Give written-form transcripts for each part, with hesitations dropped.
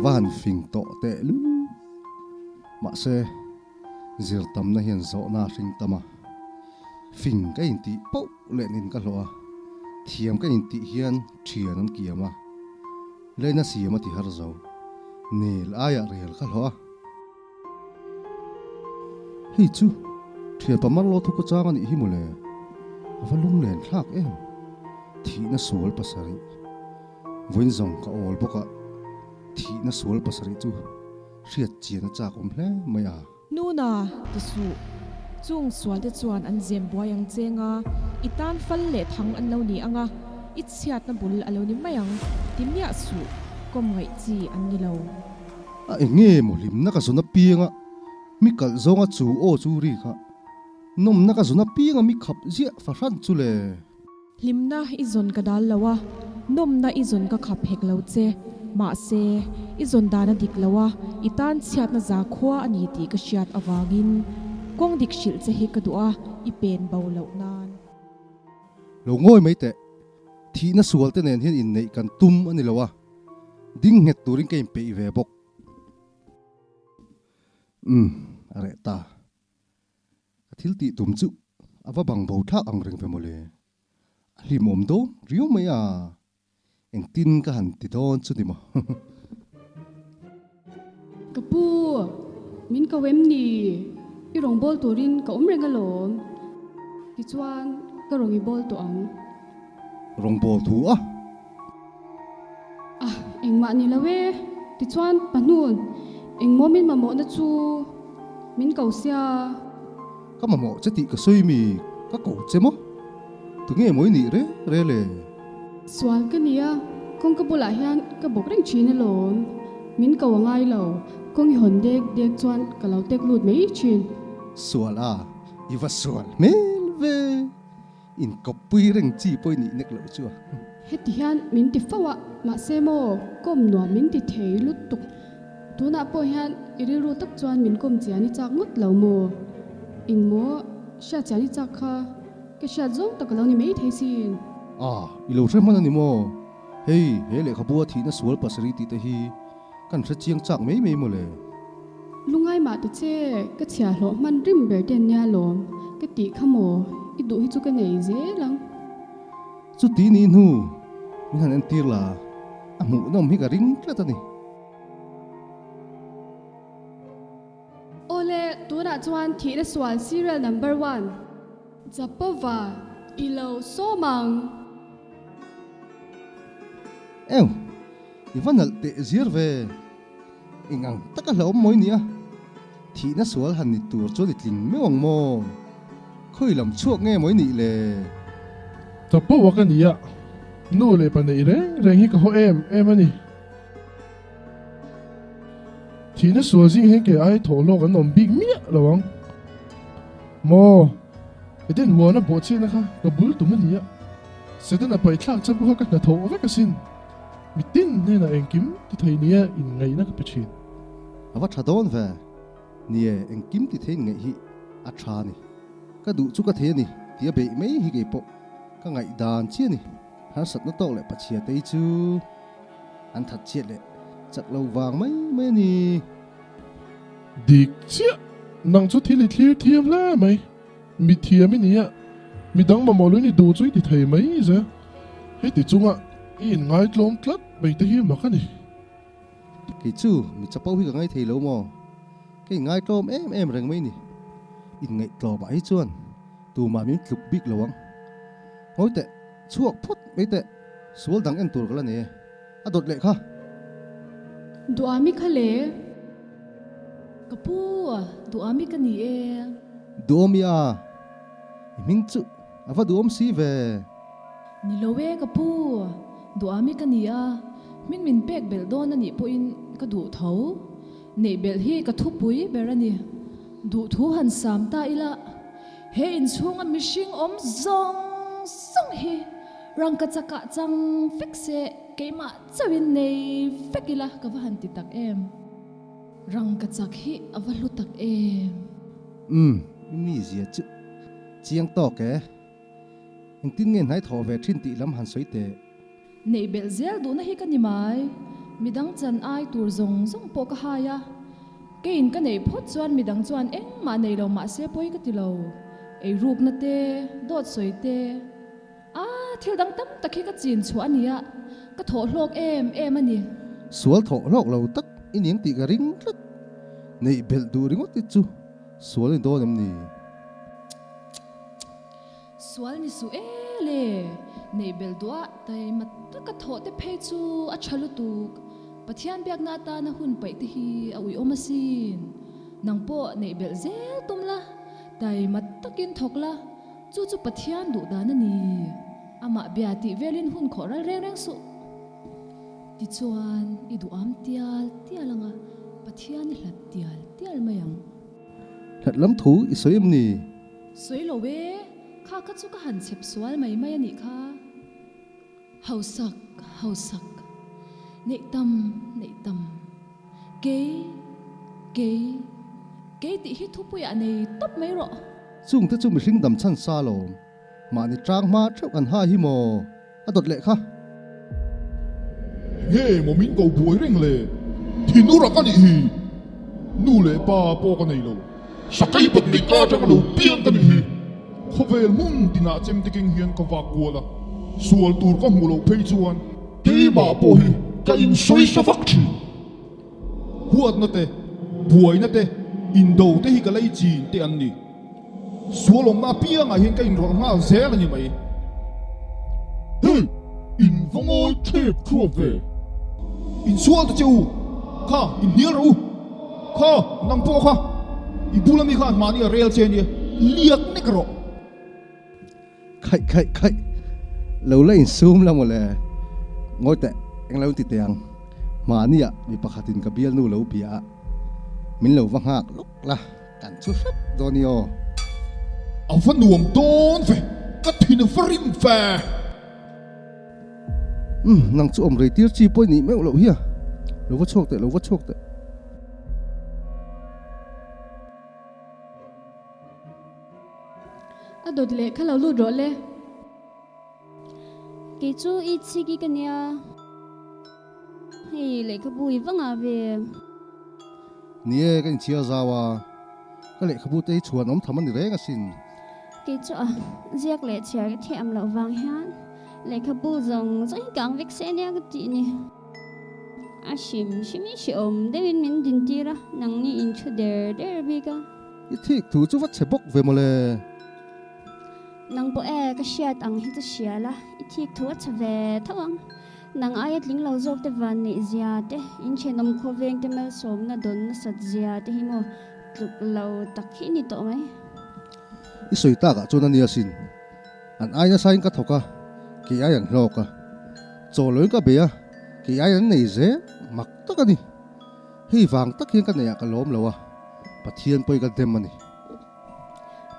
va han fing tawh teh lul. Mahse, zir tamna hian zawhna a hring tam a. Fing ka intih poh leh nin ka hlawh a, thiam ka intih hian thian an kiam a. Leina siam a ti har zo. Nel aiah rel ka hlawh a. Hei chu thianpa Marlo thu ka chang a nih hi mawle. A va lunglen thlak em. Thihna sual pasarih. Vawiin zawng ka awl bawk a, thihna sual pasarih chu hriat chian a chak awm hle mai a. Nuna, ti suh. Chung sualte chuan an zem buai ang cheng a, i tan fal leh thang an lo ni ang a, i chhiatna bul a lo ni mai ang, ti miah suh, kawm ngaih chi an ni lo. A eng nge maw hlimna ka zawn apianga mi kalh zawnga chu aw chu ri kha nawmna ka zawn apianga mi khap ziah fahran chu le. Hlimna i zawn ka dal lo a, nawmna i zawn ka khap hek lo che. Mahse, i zawn dan a dik lo a, i tan chhiatna za khua a ni tih ka hriat avangin kawng dik hrilh che hi ka duh a, i pen bo loh nan. Lo ngawi mai teh, thihna sual te nen hian inneih kan tum a ni lo a, ding nghet turin ka inpeih ve bawk. Umm, a reh ta. Ka thil tih tum chu a va bang bo thlak ang reng ve mawle. A hlimawm dawn riau mai a, engtin ka han ti dawn chu ni maw. Ka pu, min ko em ni? I rawn bawl turin ka awm reng alawm. Tichuan, ka rawn i bawl tawh ang. Rawn bawl thu a? A, engmah ni lo e. Tichuan, Pahnun, engmaw min mamawhna chu min ko sia. Ka mamawh che tih ka sawi mi, ka ko che maw? Tunge maw i nih re re le? Sual ka nia, kawngka bulah hian ka bawk reng thin alawm. Min ko a ngai lo, kawng i hawn dek dek chuan ka lo tek lut mai thin. Sual a, i va sual hmel ve. Inkawppui reng chi pawh i nih nek loh chu a. Heti hian min ti fo a, mahse maw kawm nuam min ti thei lutuk. Tunah pawh hian i rilru tak chuan min kawm chian i chak ngawt lo maw? Eng maw hriat chian i chak kha ka hriat zawng tak a lo ni mai thei sin. A, i lo hre hman a ni maw? Hei, he lehkhabu a thihna sual pasarih tih te hi kan hre chiang chak mai mai maw le? Lungai mah ta che, ka chhia hlawh hman rim ber te ania lawm, ka tih kha maw, i duh hi chu ka nei zel ang. Chuti ni hnu min han entir la, a hmuhnawm hi ka ring tlat a ni. Awle, tunah chuan thihna sual serial number one, Japova i lo sawm ang. Eng, i va nalh teh zir ve. Eng ang taka hlauhawm mawi nia, thihna sual han ni tur chuan i tling meuh ang maw? Khawi lam chhuak nge mawi nih le? Chapo a ka nia, nu leh pa neih reng reng hi ka haw em em a ni. Thihna sual zing hian kei ai thawh hlawk an awm bik miah lo ang maw? Eden huana bawhchhiatna kha ka bul tum a nia, Setana paihthlak chan pawh kha ka hnathawh vek asin. Mitin hnenah engkim ti thei nia inngaihna ka pe thin. A va tha dawn ve. Nie, engkim ti thei inngaih hi a tha a ni. Ka duh chu ka thei a ni tih a beih mai hi kei pawh ka ngaihdan chiah a ni. Harsatna tawk leh pachhia tei chu an that chiat leh chak lo vang mai mai a ni. Dik chiah, nang chu thil i thlir thiam hle mai. Mi thiam i nia, mi dang mamawh lui ni duh chu i ti thei mai zel. Heti chunga i inngaitlawm tlat mai te hi mak a ni. Kei chu mi chapo hi ka ngaithei lo maw? Ka inngaitlawm em em reng mai ni. Inngaihtlawmah hi chuan tumah min tluk bik lo ang. Ngawi teh, chhuak phawt mai teh, sual dang en tur ka la nei e. A dawt leh kha. Duhami kha le. Ka pu, Duhami ka ni e. Duhawmi a, i hming chu a va duhawm si ve. Ni lo e ka pu, Duhami ka ni a, hming min pek belh dawn a nih pawhin ka duh tho. Neih belh hi ka thupui ber a ni. Duhthu han sam ta ila, he inchhunga mihring awm zawng zawng hi rangkachakah chang vek se keimah chauhin nei vek ila ka va han ti tak em. Rangkachak hi a va hlu tak em. Umm, i mizia chu chiang tawk e. Engtin nge hnai thawh ve thin tih lam han sawi teh. Neih belh zel duhna hi ka ni mai. Midang chan ai tur zawng zawng pawh ka hai a. Keiin ka neih phawt chuan midang chuan engmah nei lo mahse pawi ka ti lo. Eirukna te, dawt sawi te, a thil dang tam tak hi ka chin chhuah a nia, ka thawh hlawk em em a ni. Sual thawh hlawk lo tak i ning tih ka ring tlat. Neih belh duh ringawt i chu sual ni dawn em ni? Sual ni suh e le, neih belh duah taima taka thawh te phei chu a tha lutuk. Pathian biakna atana hun paih te hi a uiawm asin. Nang pawh neih belh zel tum la, taima takin thawk la, chu chu Pathian duh dan a ni. Amah bia tih velin hun khawh ral reng reng suh. Tichuan i duham tial tial anga Pathian i hlat tial tial mai ang. Hlat lam thu i sawi em ni? Sawi lo e, kha kha chu ka han chhep sual mai mai a nih kha. Hausak, hausak, neih tam, neih tam, kei, kei, kei tih hi thupuiah nei tawp mai rawh. Chungte chu mihring dam chhan sa lawm, mahni tang hma theuh kan ha hi maw? A dawt leh kha. Nge maw min ko buai reng le? Thinura ka nih hi. Nu leh pa pawh ka nei lo. Sakei pat nei ka atanga lo piang ka nih hi. Khawvel hmun tinah chemte keng hian ka vak kual a, sual tur ka hmuh loh phei chuan keimah pawh hi ka insawi sa vak thin. Huatna te, buaina te, indo te hi ka lei chin te an ni. Sual awmna apiangah hian ka inrawlh nghal zel a ni mai. Hey! In va ngawi thep thuap ve. Insual ta che u, kha inhnial rawh u. Kha, nang pawh kha, i bula mi khan mahni a rel che ania, liak nek rawh. Khaih khaih khaih, lo la insum la mawle. Ngawi teh, eng lo ti teh ang. Mahniah mi pakhatin ka bialnu lo bia a, min lo va nghak lawk la, kan chu hrep dawn i aw. A va nuam dawn ve, ka thin a va rim ve. Umm, nang chu awm rei tir chi pawh i nih meuh loh hi a. Lo va chhuak teh, lo va chhuak teh. A dawt leh kha lo lut rawh le. Kei chu i chhik i ka nia. Hei lehkhabu i va ngah ve. Ni e, ka inchhiar zau a. Ka lehkhabu te hi chhuan awm tham a ni reng asin. Kei chu a ziak leh chhiar ka thiam loh vang hian lehkhabu zawng zawng hi kang vek se ania ka tih ni. A hrim hrim in hrehawm deuhin min dintir a, nangni in thu der der bik a. I thik thu chu va chhe bawk ve mawle. Nang pawh e, ka hriat ang hi chu hria la, i thik thu a chhe ve tho ang. Nang aia tling lo zawk te van neih zia te, in thenawm khawveng te malsawmna dawn nasat zia te hi maw tluk lo tak hi ni tawh mai. I sawi takah chuan a nia sin. An ai nasain ka thawk a, kei ai an hlawk a. Chaw loin ka bei a, kei ai an nei zel mak tak a ni. Hei vang tak hian ka neihah ka lawm lo a, Pathian pawhin ka dem a ni.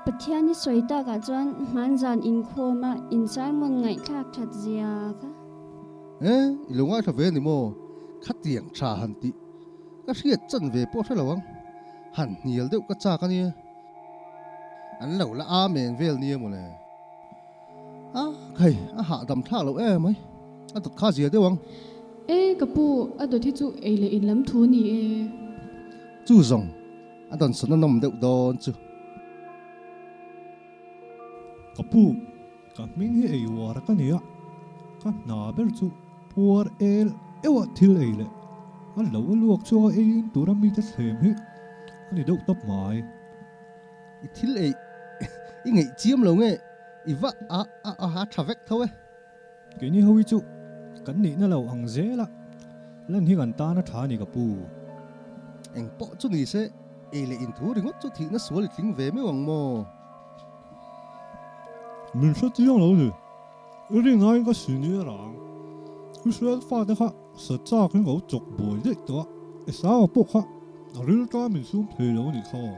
Pathian i sawi takah chuan hmanzan inkhawma in sermon ngaihthlak that zia kha. E, i lo ngaithla ve a ni maw? Khatiang tha han tih ka hriat chan ve pawh hre lo ang. Han hnial deuh ka chak a nia. An lo la amen vel nia mawle. A, khai, a hahdam thlak loh em mai. A dawt kha zia deuh ang. E, ka pu, a dawt hi chu ei leh in lam thu ni e. Chu zawng, a dawnsawn a nawm deuh dawn chu. Ka pu, ka hming hi ei uar ka ni a, ka hna ber chu puar el euh a thil ei leh a lo a luak chhuak a eiin tura mite thlem hi a ni deuh tawp mai. I thil ei i ngeih chiam lo nge i va a a a tha vek tho e. Keini ho hi chu kan nihna lo ang zel a, lan hi kan tan a tha a ni ka pu. Eng pawh chu ni se, ei leh inthu ringawt chu thihna sual i tling ve meuh ang maw? Min hre chiang lo ni, i ring aiin ka si ni a rang. Israel fate kha sa chak in ka lo chawk buai daih tawh a, Esau-a pawh kha a rilṭam insum thei lo a nih kha aw.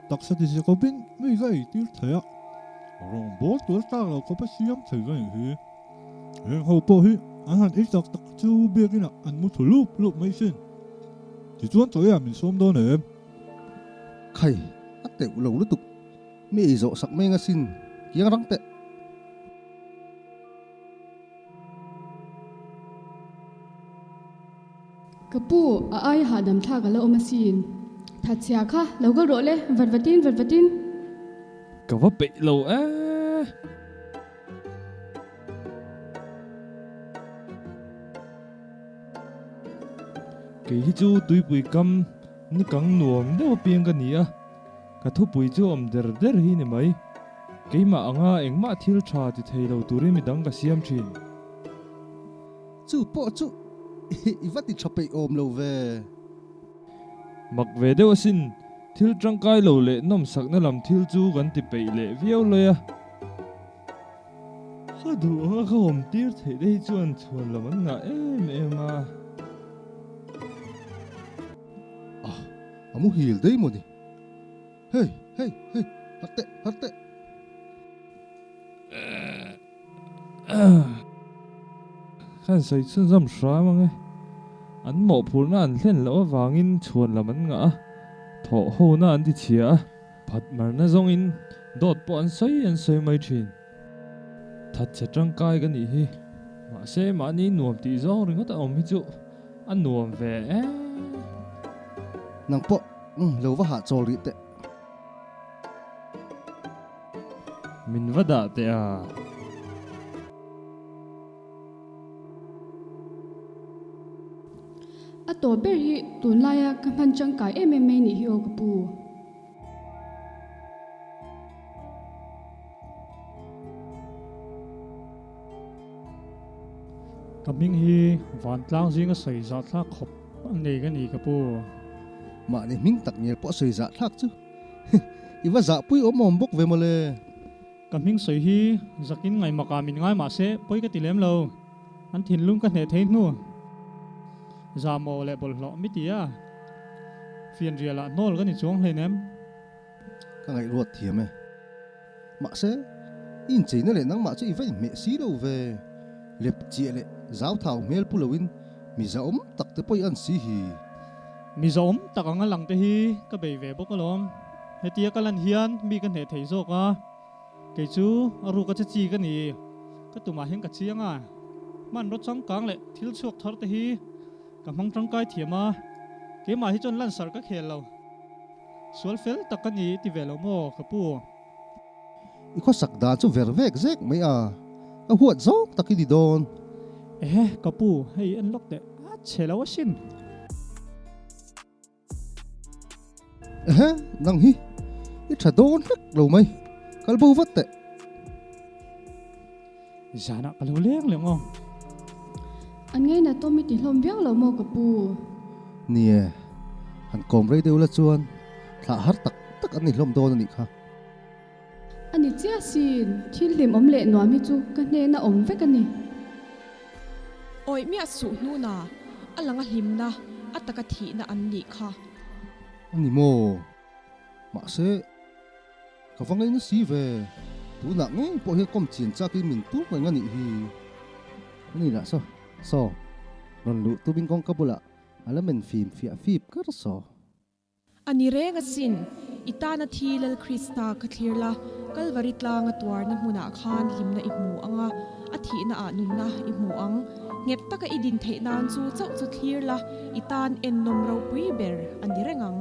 Taksa ti zia kawpin mi ka eitir thei a, rawngbâwl tur tlâk lo khawpa siam thei ka nih hi. Heng ho pawh hi an han ei tak tak chu biakinah an mu thlu lup lup mai sin. Tichuan chawiah min sawm dawn em? Khai, a teuh lo lutuk. Mi ei zawh sak mai nga sin, kiang rang teh. Ka pu, a aia hahdam thlak a la awm asin. Thatchhia kha, lo kal rawh le, vat vatin, vat vatin. Ka va peih lo e. Kei hi chu tuipui kam ni kang nuam deuh apiang ka ni a, ka thupui chu awm der der hi ni mai. Keimah anga engmah thil tha ti thei lo turin midang ka siam thin. Chu pawh chu i va ti tha peih awm lo ve. Mak ve deuh asin, thil tangkai lo leh nawmsakna lam thil chu kan ti peih leh viau lawi a. Ka duh anga ka awm tir theih te hi chuan chhuan lam an ngah em em a. Ah, a muhil daih maw ni? Hey, hey, hey, har teh, har teh. Khan sawi chhunzawm hram ang e. An mawhphurhna an hlen loh avangin chhuan lam an ngah a, thawh hona an ti chhia a, phat marna zawngin dawt pawh an sawi an sawi mai thin. Thatchhe tangkai ka nih hi. Mahse mahni nuam tih zawng ringawt a awm hi chu a nuam ve e. Nang pawh lo va hahchawl rih teh. Min va dah teh a. A tawp ber hi tunlaia ka hman tangkai em em mai nih hi aw ka pu. Ka hming hi vantlang zinga sawi zahthlak khawp a nei ka ni ka pu. Mahni hming tak ngial pawh sawi zahthlak chu i va zahpui awm awm bawk ve mawle. Ka hming sawi hi zakin ngaihmak ah min ngai mah se pawi ka ti lem lo. An thinlung ka hneh thei hnu. Zahmawh leh bawlhhlawh mi ti a, fianrial ah hnawl ka ni chuang hleinem. Ka ngaihruat thiam e. Mahse, i incheina leh nangmah chu i va inhmeh si lo ve. Lep chiah leh zau thau hmel pu loin mi zahawm tak te pawh i an si hi. Mi zahawm tak anga lang te hi ka bei ve bawk alawm. Hetia ka lan hian mi ka hneh thei zawk a, kei chu a ruk a che chi ka ni. Ka tumah hian ka chiang a, hmanraw changkang leh thil chhuak thar te hi ka hmang tangkai thiam a, keimah hi chuan lansarh ka khel lo. Sual fel tak ka ni i ti ve lo maw ka pu? I khawsak dan chu ver vek zek mai a, ka huat zawng tak i ni dawn. Ehe ka pu, hei en lawk teh, a chhe lo asin. Ehe nang hi, i tha dawn hlek lo mai, kal bo vat teh. Zanah ka lo leng leng aw. An ngaina tawm i ti hlawm viau lo maw ka pu? Nie, han kawm rei deuh la chuan thlah har tak tak an ni hlawm dawn a nih kha. A ni chiah sin, thil hlim awm leh nuam hi chu ka hnena awm vek a ni. Awih miah suh hnuna a langa hlimna a taka thihna an nih kha. A ni maw? Mahse. Ka va ngaina si ve, tunah ngei pawh hian kawm chian chakin min tur reng a nih hi. A ni lah saw, saw, rawn luh tumin kawngka bulah a la men fim fiah fip kar saw. A ni reng asin, i tana thi Lal Krista ka thlir la, Kalvari tlanga tuarna hmunah khan hlimna i hmu ang a, a thihna ah nunna i hmu ang. Nghet taka i din theih nan chu chauh chu thlir la, i tan ennawm ropui ber a ni reng ang.